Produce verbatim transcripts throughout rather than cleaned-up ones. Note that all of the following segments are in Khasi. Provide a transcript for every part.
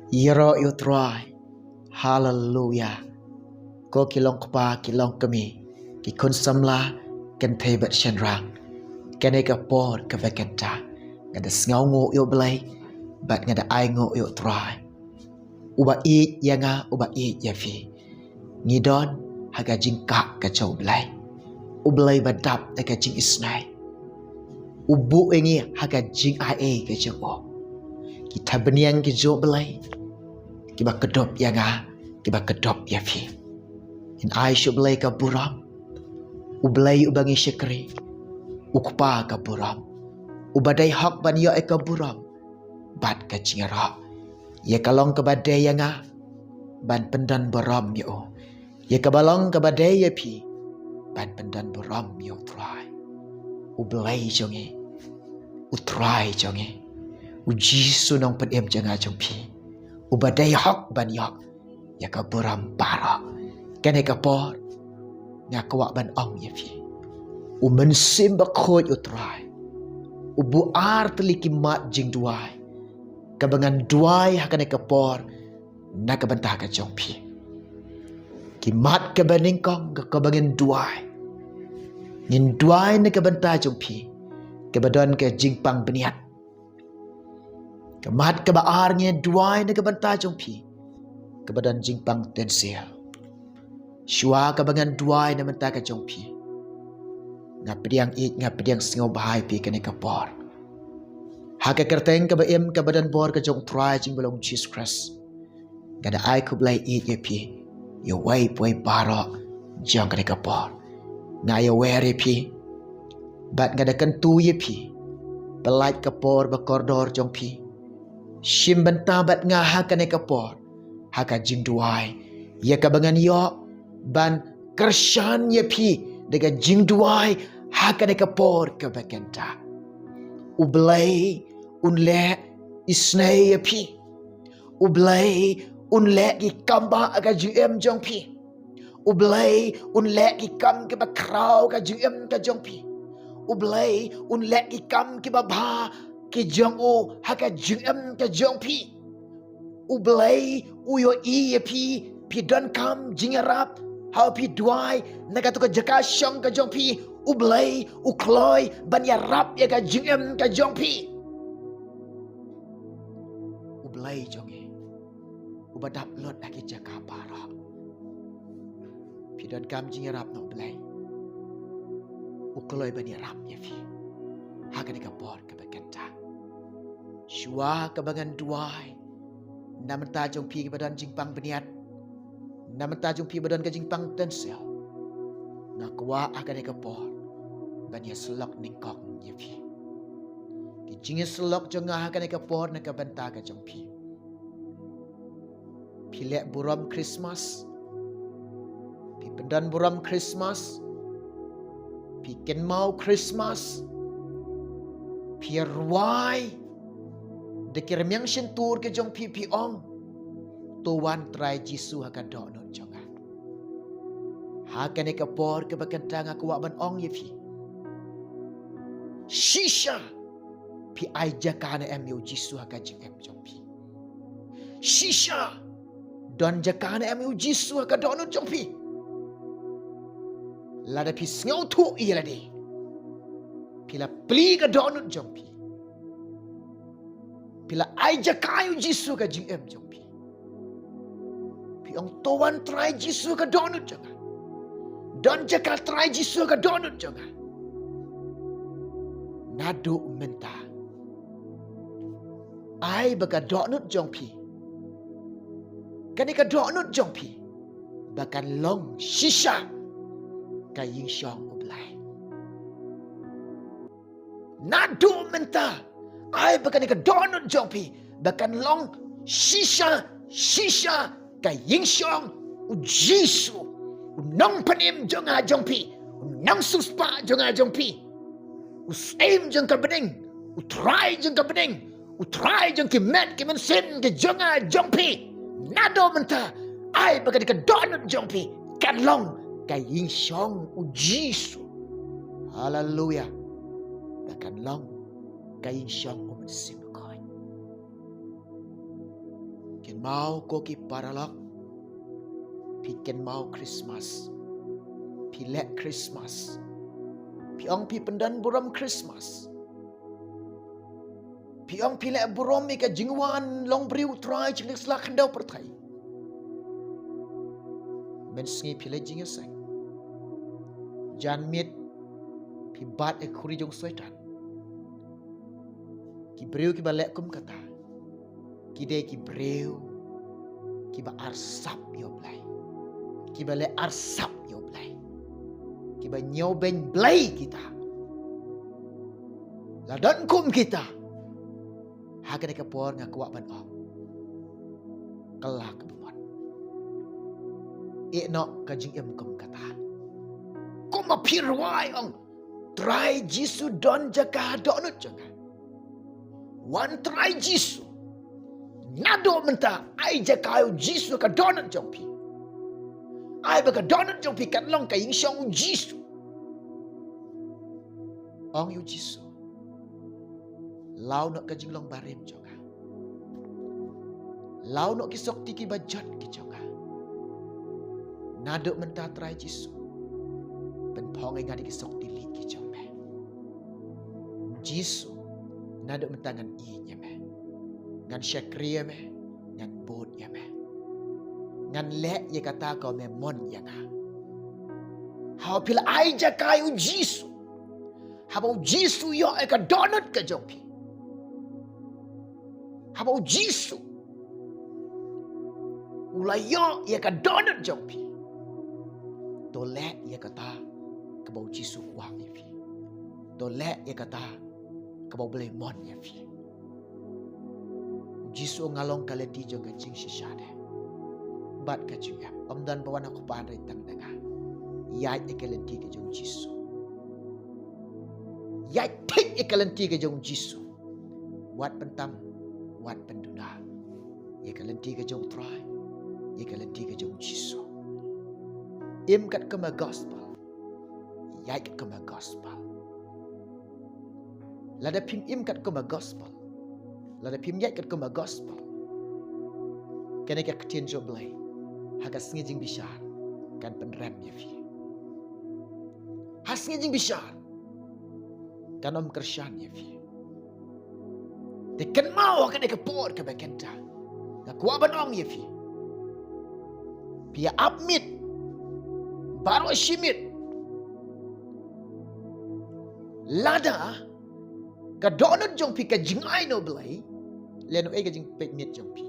Ïaroh ïa u Trai. Haleluya. Ko ki long kpa, ki long kmie, ki khun samla, kynthei bad shynrang, kane ka por kaba kynta nga da sngewnguh ïa u Blei bad nga da ainguh ïa u Trai. Uba ïeit ïa nga, uba ïeit ïa phi. Ngi don ha ka jingkah ka jong u Blei. U Blei ba dap da ka jingisnei. U buh ïa ngi ha ka jingaiei ka jong u. Ki thapniang ki jong u Blei, kiba kdup ïa nga, kiba kdup ïa phi. Ngin ai sha u Blei ka burom. U Blei uba ngi shakri, u Kpa ka burom, uba dei hok ban ïoh ïa ka burom bad ka jingïaroh. Ïa ka long kaba dei ïa nga ban pyndon burom ïa u. Ïa kaba long kaba dei ïa phi ban pyndon burom ïa u Trai. U Blei jong ngi, u Trai jong ngi, u Jisu Nongpynim jong nga jong phi, uba dei hok ban ïoh ïa ka burom baroh. Kane ka por nga kwah ban ong ïa phi, u Mynsiem Bakhuid u Trai u buh ar tylli ki mat jingduwai kaba ngan duwai ha kane ka por na ka bynta ka jong phi. Ki mat kaba nyngkong ka kaba ngin duwai, ngin duwai na ka bynta jong phi kaba don ka jingpang bniat. Ka mat kaba ar ngin duwai na ka bynta jong phi kaba don jingpang tynsew. Shuwa kaba ngan duwai na ka bynta ka jong phi, nga pdiang ïeit, nga pdiang sngewbha ïa phi kane ka por. Ha ka kyrteng kaba im kaba don bor ka jong u Trai jong ngi ba long Jisu Khrist, nga da ai khublei ïeit ïa phi, ïa uwei pa uwei baroh jong kane ka por. Nga ïawer ïa phi bad nga da kyntu ïa phi. Pyllait ka por ba kordor jong phi. Shim bynta bad nga ha kane ka por ha ka jingduwai, ïa kaba ngan ïoh ban kyrshan ïa phi da ka jingduwai ha kane ka por kaba kynta. U Blei un leh isnei ïa phi. U Blei un leh ki kam ba ha ka jingim jong phi. U Blei un leh ki kam kiba khraw ha ka jingim ka jong phi. U Blei un leh ki kam kiba bha ki jong u ha ka jingim ka jong phi. U Blei u ïohi ïa phi, phi donkam jingïarap. Haba phi duwai na kato ka jaka shong ka jong phi, u Blei u kloi ban ïarap ïa ka jingim ka jong phi. U Blei jong ngi, uba dap lut ha ki jaka baroh. Phi donkam jingïarap na u Blei, u kloi ban ïarap ïa phi ha kane ka por kaba kynta. Shuwa kaba ngan duwai na ka bynta jong phi kiba don jingpang bniat, na ka bynta jong phi ba don ka jingpang tynsew, nga kwah ha kane ka por ban ïasyllok nyngkong ïa phi. Ki jingïasyllok jong nga ha kane ka por na ka bynta ka jong phi. Phi leh burom Christmas, phi pyndon burom Christmas, phi kynmaw Christmas, phi rwai da ki rmiang shyntur ki jong phi, phi ong, to wan Trai Jisu ha ka dohnud jong nga. Ha kane ka por kaba kynta nga kwah ban ong ïa phi, shisha phi ai jaka ne em ïa u Jisu ha ka jingim jong phi. Shisha don jaka ne em ïa u Jisu ha ka dohnud jong phi. Lada phi sngewthuh ïa lade, phi la plie ka dohnud jong phi, phi la ai jaka ïa u Jisu ha ka jingim jong phi. Phi ong, to wan Trai Jisu ha ka dohnud jong nga. Don jaka Trai Jisu ha ka dohnud jong nga. Naduh mynta, ai ba ka dohnud jong phi, kane ka dohnud jong phi, ba kan long shisha ka ïingshong u Blei. Naduh mynta, ai ba kane ka dohnud jong phi ba kan long shisha, shisha ka ïingshong u Jisu, u Nongpynim jong nga jong phi, u Nongsiewspah jong nga jong phi, u Syiem jong ka bneng, u Trai jong ka bneng, u Trai jong ki met ki mynsiem ki jong nga jong phi. Naduh mynta, ai ba kane ka dohnud jong phi kan long ka ïingshong u Jisu. Haleluya. Ba kan long ka ïingshong u Mynsiem Bakhuid. Kynmaw ko ki paralok, phi kynmaw Christmas, phi leh Christmas, phi ong phi pyndon burom Christmas, phi ong phi leh burom ïa ka jingwan long briew Trai jingïasyllok khyndew pyrthei. Mynsngi phi leh jingïaseng, janmiet phi bat ïa ka khuri jong Soitan. Ki briew kiba leh kum kata ki dei ki briew kiba arsap ïa U Blei, kiba leh arsap ïa U Blei, kiba ñiewbeiñ Blei kita. La don kum kita, ha kane ka por nga kwah ban ong, kylla kaba mon. Ïeh noh ka jingim kum kata. Kumba phi rwai ong, Trai Jisu don jaka ha dohnud jong nga. Wan Trai Jisu. Naduh mynta ai jaka ïa U Jisu ha ka dohnud jong phi. Ai ba ka dohnud jong phi kan long ka ïingshong U Jisu. Ong ïa U Jisu, law noh ka jinglong barim jong nga, law noh ki sokti kiba jot ki jong nga. Naduh mynta Trai Jisu, pynphong ïa nga da ki sokti lih ki jong me. Jisu, naduh mynta ngan ïeit ïa me, ngan shakri ïa me, ngan bud ïa me, ngan leh ïa kata kaba me mon ïa nga. Haba phi la ai jaka ïa U Jisu, haba U Jisu ïoh ïa ka dohnud ka jong phi, haba U Jisu u la ïoh ïa ka dohnud jong phi, to leh ïa kata kaba U Jisu kwah ïa phi. To leh ïa kata kaba U Blei mon ïa phi. U Jisu nga long ka lynti jong ka jingshisha de bad ka jingïap. Ym don ba wan ha U Kpa hynrei tang da nga. Ïaid ïa ka lynti ka jong U Jisu. Ïaid thik ïa ka lynti ka jong U Jisu. Wat pyntam, wat pynduna ïa ka lynti ka jong U Trai, ïa ka lynti ka jong U Jisu. Im katkum ka gospel, ïaid katkum ka gospel. Lada phim im katkum ka gospel, lada phim ïaid katkum ka gospel, kane ka ktien jong U Blei ha ka sngi jingbishar kan pynrem ïa phi. Ha sngi jingbishar kan ym kyrshan ïa phi. Te kynmaw ha kane ka por kaba kynta, nga kwah ban ong ïa phi, phi ïa ap miet baroh shi miet. Lada ka dohnud jong phi ka jingai na U Blei, lehnohei ka jingpeit miet jong phi,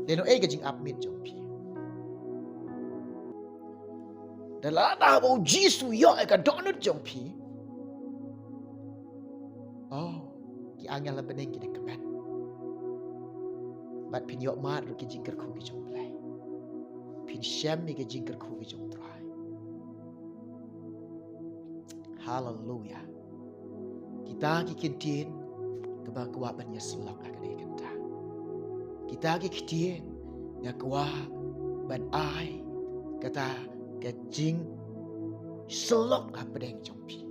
lehnohei ka jingap miet jong phi. Da lada ba U Jisu ïoh ïa ka dohnud jong phi, oh, ki angel ha bneng kin ïa kmen. Bad phin ïoh mad ruh ki jingkyrkhu ki jong U Blei. Phin shem ïa ki jingkyrkhu ki jong U Trai. Haleluia. Kita ki ktien kiba kwah ban ïasyllok ha kane ka kynta. Kita ki ktien nga kwah ban ai kata ka jingsyllok ha pdeng jong phi.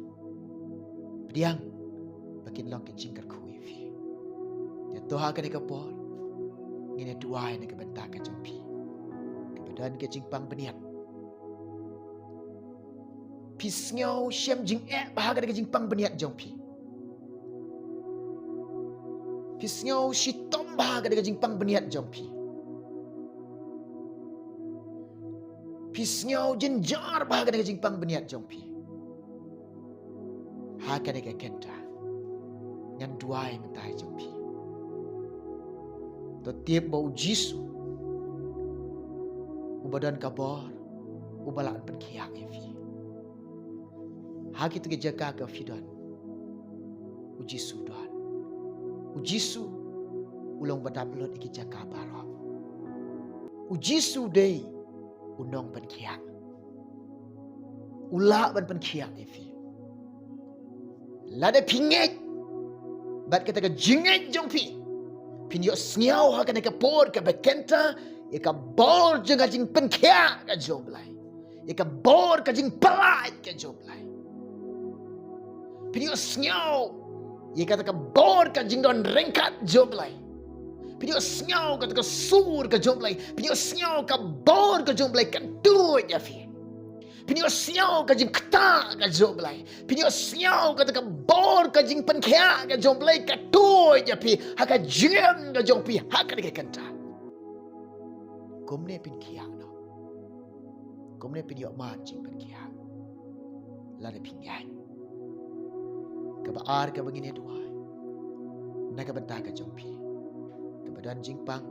Pdiang ba kin long ka jingkyrkhu ïa phi. Te to ha kane ka por ngin ïa duwai na ka bynta ka jong phi kaba don ka jingpang bniat. Phi sngew shem jingeh bha ha kane ka jingpang bniat jong phi. Phi sngew shitom bha ha kane ka jingpang bniat jong phi. Phi sngew jynjar bha ha kane ka jingpang bniat jong phi. Ha kane ka kynta ngan duwai mynta ïa jong phi. To tip ba U Jisu uba don ka bor uba lah pynkhiah ïa phi. Ha kito ki jaka ka phi don, U Jisu don. U Jisu u long ba dap lut ïa ki jaka baroh. U Jisu dei u nongpynkhiah. U lah ban pynkhiah ïa phi. Lada phi ngeit bad kata ka jingngeit jong phi, phin ïoh sngew ha kane ka por kaba kynta ïa ka bor jong ka jingpynkhiah ka jong U Blei, ïa ka bor ka jingpyllait ka jong U Blei. Phin ïoh sngew ïa kata ka bor ka jingdon ryngkat jong U Blei. Phin ïohsngew kata ka sur ka jong U Blei. Phin ïohsngew ka bor ka jong U Blei kan tuid ïa phi. Phin ïohsngew ka jingktah ka jong U Blei. Phin ïohsngew kata ka bor ka jingpynkhiah ka jong U Blei ka tuid ïa phi ha ka jingim ka jong phi ha kane ka kynta. Kumne pynkhiah noh. Kumne phin ïoh mad jingpynkhiah. Lada phi ngeit. Kaba ar kaba ngin ïa duwai na ka bynta ka jong phi, kaba don jingpang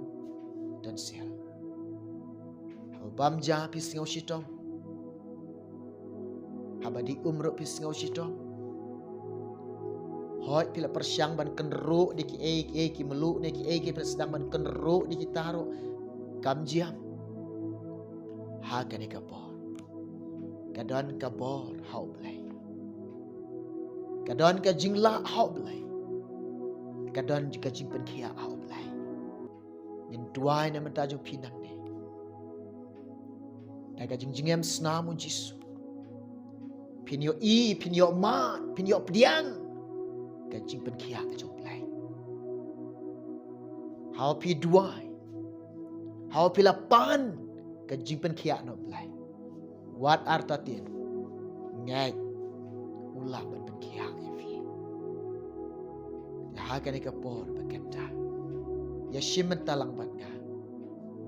don sel. Haba bam ja phi sngew shitom, haba dih um ruh phi sngew shitom. Hooid phi la pyrshang ban kynruh da kiei kiei ki mluh ne kiei kiei phi la sdang ban kynruh da kita ruh, kam jia. Ha kane ka por ka don ka bor ha U Blei. Ka don ka jinglah ha U Blei. Ka don ka jingpynkhiah ha U Blei. Ngin duwai na bynta jong phi nangne. Da ka jingjngem snam U Jisu, phin ïohi, phin ïoh mad, phin ïoh pdiang ka jingpynkhiah ka jong U Blei. Haba phi duwai, haba phi la pan ka jingpynkhiah na U Blei, wat artatien, ngeit, u lah ban pynkhiah ïa phi. Te ha kane ka por ba kynta, ïa shim bynta lang bad nga,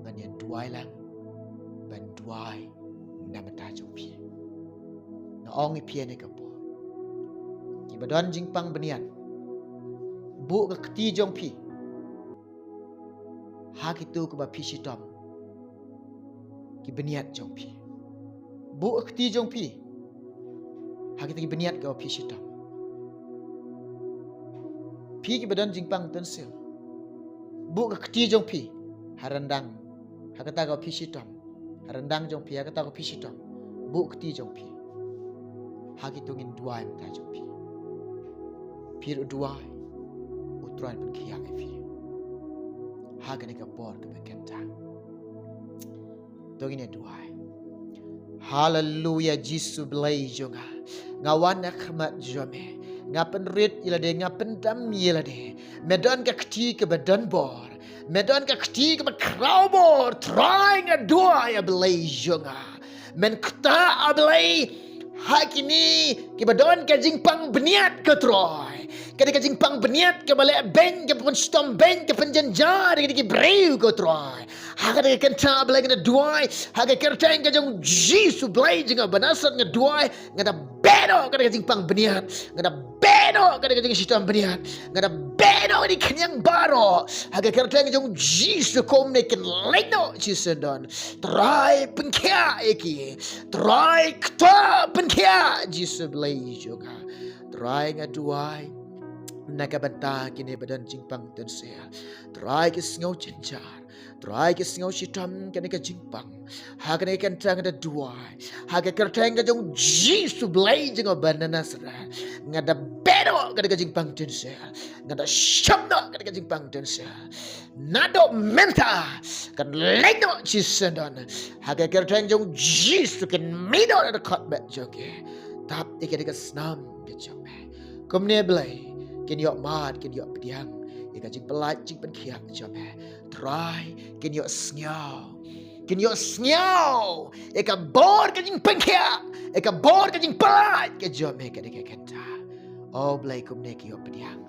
ngan ïa duwai lang ban duwai na bynta jong phi. Nga ong ïa phi ha kane ka por, kiba don jingpang bniat, buh ka kti jong phi ha kito kiba phi shitom ki bniat jong phi. Buh ka kti jong phi ha kita ki bniat kiba phi shitom. Phi kiba don jingpang don sel, buh ka kti jong phi ha ryndang, ha kata kaba phi shitom. Ha ryndang jong phi, ha kata kaba phi shitom, buh kti jong phi. Ha kito ngin duwai na bynta jong phi. Phi ruh duwai, U Trai un pynkhiah ïa phi ha kane ka por kaba kynta. To ngin ïa duwai. Haleluya, Jisu Blei jong nga. Nga wan ha khmat jong me. Nga pynrit ïa lade, nga pyndam ïa lade. Me don ka kti kaba don bor. Me don ka kti kaba khraw bor, Trai, nga duwai, A Blei jong nga. Men ktah, A Blei, ha kine kiba don ka jingpang bniat, ko Trai. Kane ka jingpang bniat kaba leh beiñ, kaba pynshitom beiñ, kaba pynjynjar ïa kine ki briew, ko Trai. Ha kane ka kynta, A Blei, nga duwai ha ka kyrteng ka jong U Jisu Blei jong nga ba Nasaret, nga duwai, nga da beh noh kane ka jingpang bniat, nga da beh noh kane ka jingshitom bniat, nga da beh noh kane ka khñiang baroh ha ka kyrteng jong U Jisu. Kumne kin leit noh shisyndon. Trai, pynkhiah ïa ki. Trai, ktah, pynkhiah, Jisu Blei jong nga. Trai, nga duwai na ka bynta kine ba don jingpang don sel. Trai, ki sngew jynjar. Trai, ki sngew shitom kane ka jingpang. Ha kane ka kynta nga da duwai ha ka kyrteng ka jong U Jisu Blei jong nga ba Nasaret, nga da beh noh kane ka jingpang don sel. Nga da shah noh kane ka jingpang don sel. Naduh mynta kan leit noh shisyndon. Ha ka kyrteng jong U Jisu, kin mih noh na ka dkhot bet jong ki. Tap ïa kane ka snam ka jong me. Kumne, Blei, kin ïoh mad, kin ïoh pdiang ïa ka jingpyllait jingpynkhiah jong me. Trai, kin ïohsngew, kin ïohsngew ïa ka bor ka jingpynkhiah, ïa ka bor ka jingpyllait ka jong me ha kane ka kynta. O Blei, kumne ki ïoh pdiang,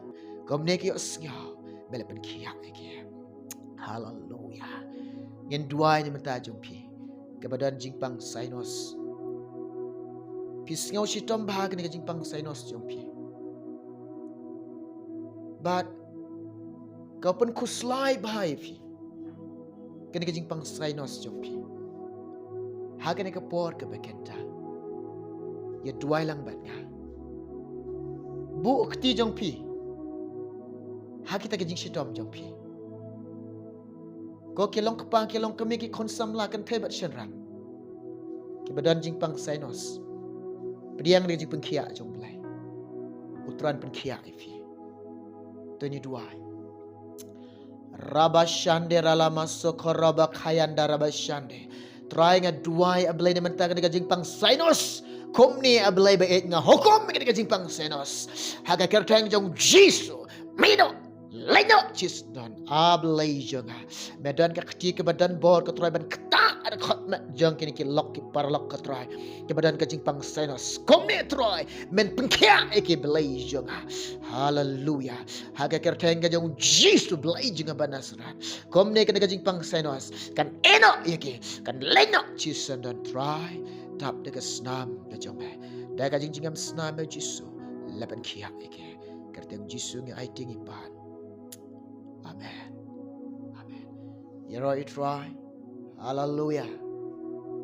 kumne ki ïohsngew, me la pynkhiah ïa ki. Haleluya. Ngin duwai na ka bynta jong phi, kaba don jingpang sinus. Phi sngew shitom bha kane ka jingpang sinus jong phi. Bad ka pynkhuslai bha ïa phi kane ka jingpang sinus jong phi. Ha kane ka por kaba kynta, ïa duwai lang bad nga. Buh kti jong phi ha kita ki jingshitom jong phi. Ko ki long kpa, ki long kmie, ki khun samla, kynthei bad shynrang, kiba don jingpang sinus, pdiang da ka jingpynkhiah jong U Blei. U Trai un pynkhiah ïa phi. To ngin duwai. Rabashande ralama sokoroba kayanda rabashande. Trai, nga duwai, A Blei, na ka bynta kane ka jingpang sinus. Kumne, A Blei ba ïeit, nga hukum ïa kane ka jingpang sinus ha ka kyrteng jong U Jisu. Mih noh. Leit noh shisyndon, A Blei jong nga. Me don ka kti kaba don bor, ko Trai, ban ktah ha khmat jong kine ki lok ki paralok, ko Trai, kiba don ka jingpang sinus. Kumne Trai, men pynkhiah ïa ki, Blei jong nga. Haleluya. Ha ka kyrteng ka jong U Jisu, Blei jong nga ba Nasareth, kumne kane ka jingpang sinus kan ïeh noh ïa ki, kan leit noh shisyndon, Trai. Tap da ka snam ka jong me, da ka jingjngem snam, me Jisu, la pynkhiah ïa ki. Kyrteng Jisu ngi aiti ngi pan. Amen. Amen. Ïaroh ïa U Trai. Haleluya.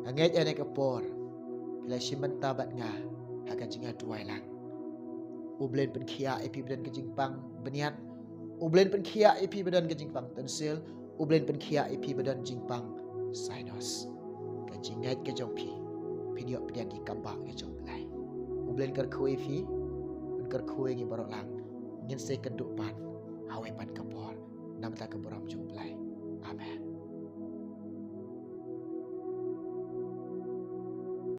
Nga ngeit ha kane ka por phi la shim bynta bad nga ha ka jingïaduwai lang. U Blei un pynkhiah ïa phi ba don ka jingpang bniat. U Blei un pynkhiah ïa phi ba don ka jingpang tonsil. U Blei un pynkhiah ïa phi ba don jingpang sinus. Ka jingngeit ka jong phi, phin ïoh pdiang ki kambah ka jong U Blei. U Blei un kyrkhu ïa phi, un kyrkhu ïa ngi baroh lang. Ngin sa ïakynduh pat ha kawei pat ka por. Namar ka burom jong U Blei. Amen.